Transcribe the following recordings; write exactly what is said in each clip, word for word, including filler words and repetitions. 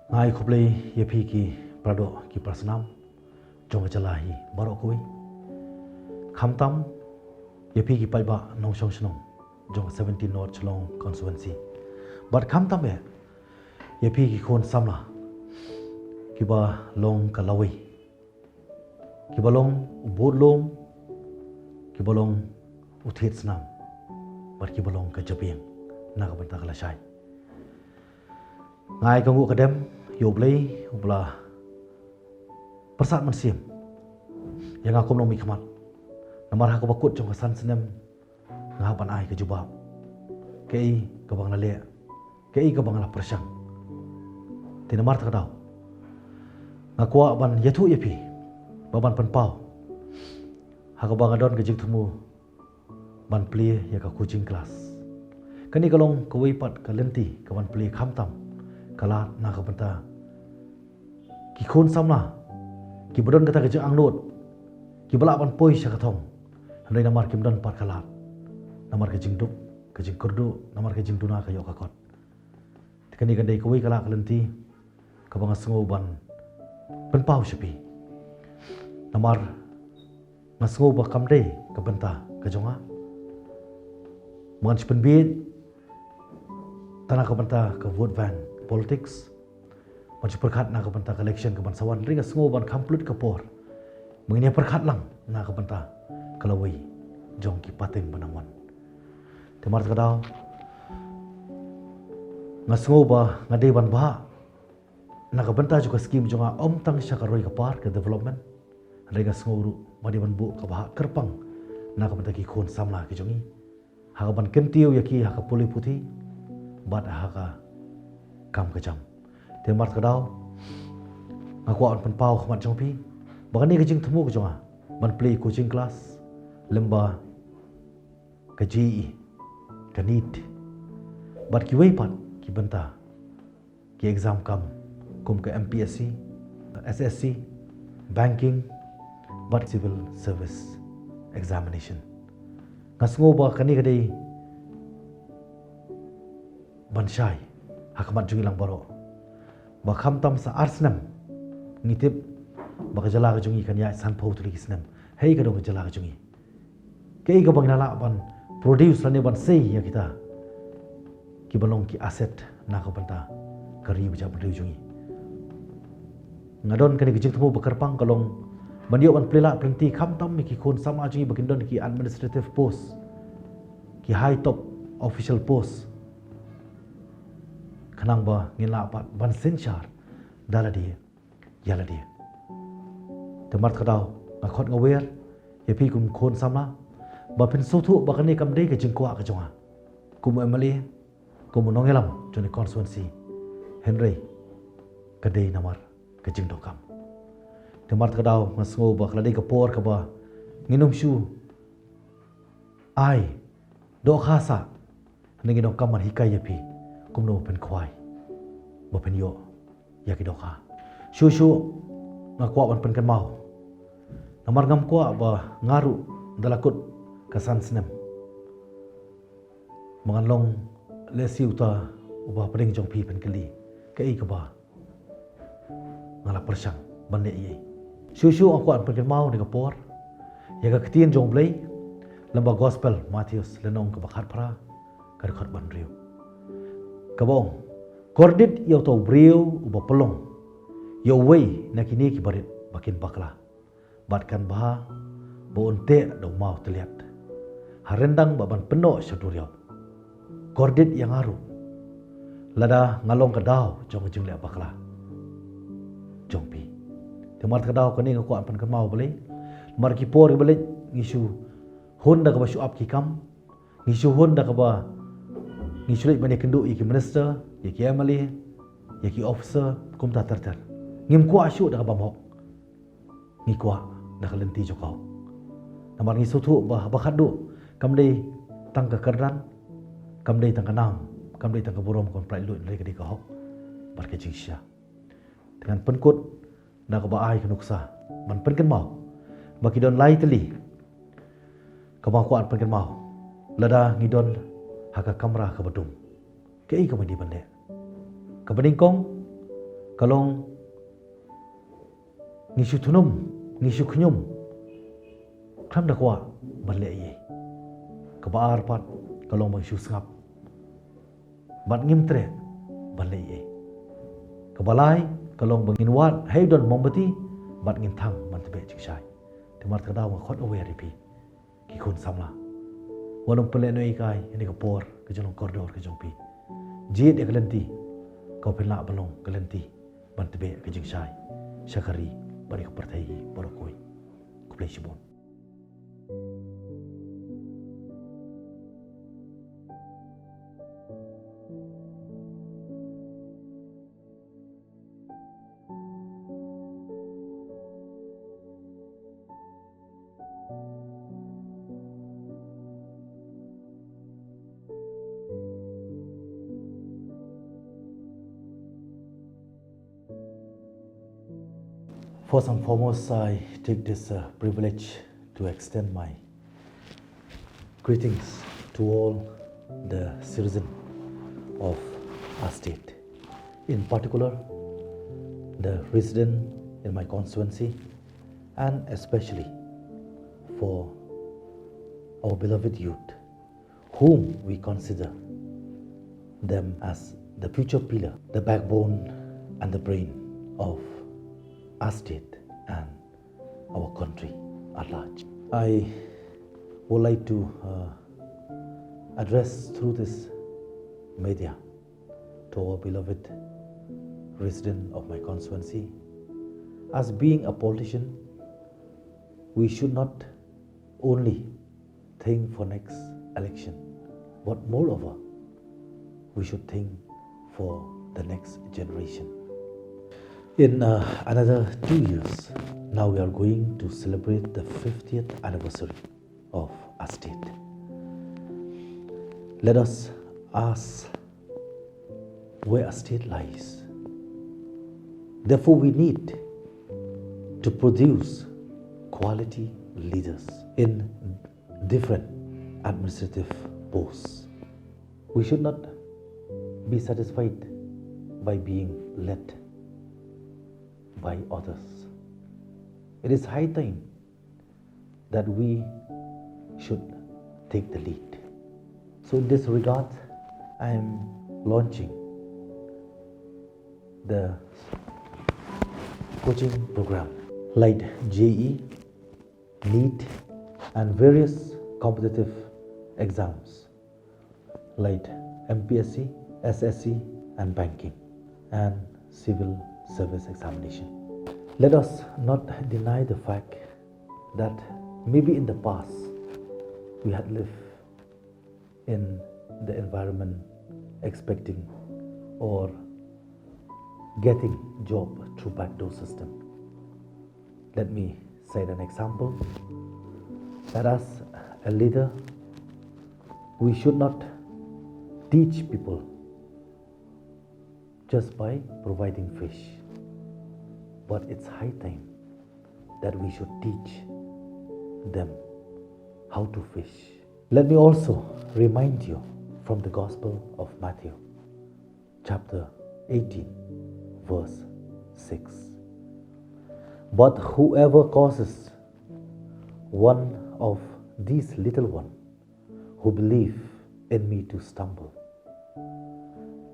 Nga ai khublei ïa phi ki paradoh ki parasnam jong ka jylla hi baroh kawei. Khamtam ïa phi ki paidbah nongshong shnong jong ka seventeen North Shillong constituency. Bad khamtam eh ïa phi ki khun samla kiba long ka lawei, kiba long u budlum, kiba long u thied snam, bad kiba long ka jabieng na ka bynta ka lashai. Nga ai ka nguh ka dem ïa U Blei uba la pyrsad mynsiem ïa nga kum u nongmihkhmat. Namar ha kaba kut jong ka san snem nga hap ban ai ka jubab kaei kaba nga la leh, kaei kaba nga la pyrshang. Te namar kata ka daw nga kwah ban ïathuh ïa phi ba ban pynpaw ha kaba nga don ka jingthmu ban plie ïa ka coaching class. Kane ka long kawei pat ka lynti ka ban plie khamtam ka lad na ka bynta ki khun samla kiba don kata ka jingangnud, kiba lah ban poi sha ka thong, hynrei namar kim don pat ka lad, namar ka jingduk, ka jingkyrduh, namar ka jingduna ka ïoh ka kot. Te kane kan dei kawei ka lad ka lynti kaba nga sngew ban pynpaw sha phi. Namar nga sngew ba kam dei ka bynta ka jong nga ban shu pynbieit tang na ka bynta ka vote bank politics, ban shu pyrkhat na ka bynta ka election ka ban sa wan. Hynrei nga sngew ba kham pynlut ka por ba ngin ïa pyrkhat lang na ka bynta ka lawei jong ki pateng ba nang wan. Te namar kata ka daw nga sngew ba nga dei ban bhah na ka bynta jong ka skim jong nga, ym tang sha ka roi ka par ka development, hynrei nga sngew ruh ba dei ban buh ka bhah kyrpang na ka bynta ki khun samla ki jong ngi, ha ka ban kyntiew ïa ki ha ka pule puthi bad ha ka kam ka jam. Te namar kata ka daw nga kwah ban pynpaw ha khmat jong phi ba kane ka jingthmu ka jong nga ban plie coaching class lyngba ka J E E, ka NEET bad kiwei pat ki bynta ki exam kam kum ka M P S C, S S C, banking bad civil service examination. Nga sngew ba kane ka dei ban shai ha khmat jong ngi lang baroh ba khamtam sa ar snem ngi tip ba ka jylla ka jong ngi kan ïaid sanphew tylli ki snem. Hei ka dong ka jylla ka jong ngi, kaei kaba ngi la lah ban produce lane ban sei ïa kita kiba long ki asset na ka bynta ka ri ba jait bynriew jong ngi. Nga don kane ka jingthmu ba kyrpang ka long ban ïoh ban plie lad pyrthei khamtam ïa ki khun samla jong ngi ba kin don ki administrative post, ki high top official post, khnang ba ngin lah pat ban synshar da lade ïa lade. Te namar kata ka daw nga khot nga wer ïa phi kum khun samla ba phin sngewthuh ba kane kam dei ka jingkwah ka jong nga kum u M L A, kum u nongïalam jong ka constituency, hynrei ka dei namar ka jingdonkam. Te namar kata ka daw nga sngew ba ka la dei ka por kaba ngin ym shu ai dohkha sah, hynrei ngi donkam ban hikai ïa phi kumno ba phin khwai, ba phin ïoh ïa ki dohkha. Shuh shuh nga kwah ban pynkynmaw, namar ngam kwah ba nga ruh da la kut ka san snem ba ngan long lehse uta uba hapdeng jong phi phin kylli kaei kaba nga la pyrshang ban leh ïa. Shuh shuh nga kwah pynkynmaw ha kane ka por ïa ka ktien jong U Blei lyngba gospel Mathaios lynnong kaba khatphra, ka dkhot ba hynriew, kaba ong, kordit ïa uta u briew uba pynlong ïa uwei na kine ki barit ba kin bakla, bad kan bha ba un teh da u mawtylliat ha ryndang bad ban pynnoh sha duriaw. Kordit ïa nga ruh lada nga long ka daw jong ka jingleh bakla jong phi. Te namar kata ka daw kane nga kwah pynkynmaw balei, namar ki por kiba leit ngi shu hun da kaba shu ap ki kam, ngi shu hun da kaba ngi shu leit ban ïakynduh ïa ki minister, ïa ki M L A, ïa ki officer kumta ter ter. Ngim kwah shuh da ka bym hok, ngi kwah da ka lynti jong ka hok. Namar ngi sngewthuh ba haba khatduh kam dei tang ka kyrdan, kam dei tang ka nam, kam dei tang ka burom ka ban pyllait luid, hynrei ka dei ka hok bad ka jingshisha. Te ngan pynkut da kaba ai ka nuksa ban pynkynmaw ba ki don lai tylli kaba nga kwah pynkynmaw. Lada ngi don ha ka kamra kaba dum, kaei kaba ngi dei ban leh? Kaba nyngkong, Ka long ngi shu thnum, ngi shu khñium, khlem da kwah ban leh ei ei. Kaba ar pat ka long ba ngi shu sngap bad ngim treh ban leh ei ei. Kaba lai ka long ba ngin wad ha i don mombati bad ngin thang ban tbeh jingshai. Te namar kata nga khot aware ïa phi ki khun samla, wat nym pynlehnohei ïa ka por ka jong kordor ka jong phi. Jied ïa ka lynti kaba phin lah ban long ka lynti ban tbeh ka jingshai sha ka ri bad ïa ka pyrthei baroh kawei. Khublei shibun. First and foremost, I take this uh, privilege to extend my greetings to all the citizen of our state, in particular the resident in my constituency, and especially for our beloved youth, whom we consider them as the future pillar, the backbone and the brain of our state and our country at large. I would like to uh, address through this media to our beloved resident of my constituency. As being a politician, we should not only think for next election, but moreover, we should think for the next generation. In uh, another two years, now we are going to celebrate the fiftieth anniversary of our state. Let us ask where our state lies. Therefore, we need to produce quality leaders in different administrative posts. We should not be satisfied by being led by others. It is high time that we should take the lead. So, in this regard, I am launching the coaching program like J E E, NEET, and various competitive exams like M P S C, S S C, and banking, and civil service examination. Let us not deny the fact that maybe in the past we had lived in the environment expecting or getting job through backdoor system. Let me cite an example that as a leader, we should not teach people just by providing fish, but it's high time that we should teach them how to fish. Let me also remind you from the Gospel of Matthew, chapter eighteen, verse six. But whoever causes one of these little ones who believe in me to stumble,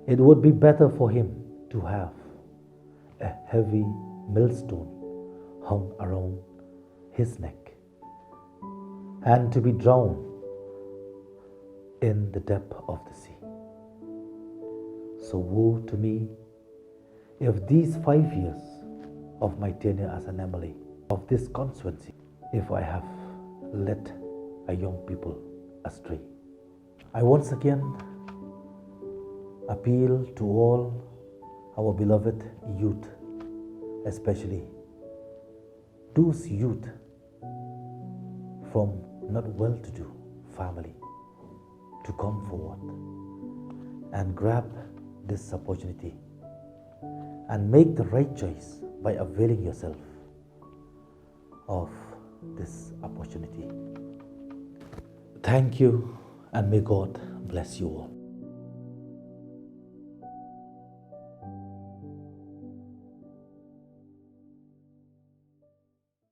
it would be better for him to have a heavy millstone hung around his neck and to be drowned in the depth of the sea. So woe to me if these five years of my tenure as an M L A of this constituency, if I have led a young people astray. I once again appeal to all our beloved youth, especially those youth from not well-to-do family, to come forward and grab this opportunity and make the right choice by availing yourself of this opportunity. Thank you, and may God bless you all.